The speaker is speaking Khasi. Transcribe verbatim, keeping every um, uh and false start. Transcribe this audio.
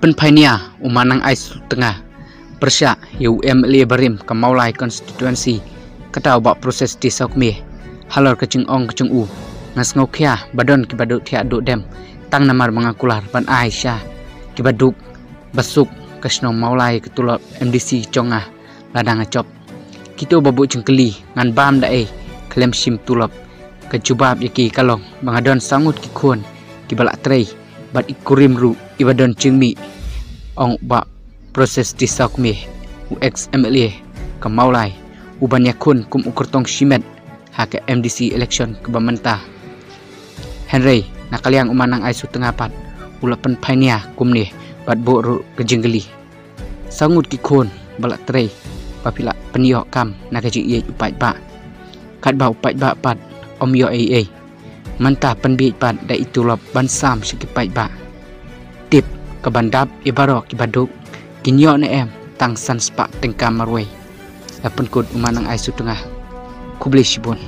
Pynphai nia u Manang Ai Sutnga pyrshah ïa u M L A barim ka Mawlai constituency, kata u Bah Proses T Sawkmie. Halor ka jingong ka jong u, nga sngewkhia ba don kiba duh thiah duh dem tang namar ba nga kular ban ai sha kiba duk ba suk ka shnong Mawlai ka tulop M D C jong nga. Lada nga jop, kito ba buh jingkylli ngan bam da ei khlem shim tulop, ka jubab ïa ki ka long ba nga don saw ngut ki khun kiba la trei bad i kurim ruh iba don jingmih, ong u Bah Proses T Sawkmie, u ex M L A ka Mawlai, uban ïakhun kum u kyrtong shimet ha ka M D C election kaba mynta. Hynrei na ka liang u Manang Ai Sutnga pat u la pynphai nia kumne bad buh ruh ka jingkylli: Saw ngut ki khun ba la trei ba phi la pynïoh kam na ka jingïeit u paidbah, katba u paidbah pat um ïoh ei ei. Mynta pynbieit pat da i tulop ban sam sha ki paidbah. Tip ka ban dap ïa baroh kiba duk, kin ïoh ne em tang san spah tyngka marwei. La pynkut u Manang Ai Sutnga. Khublei shibun.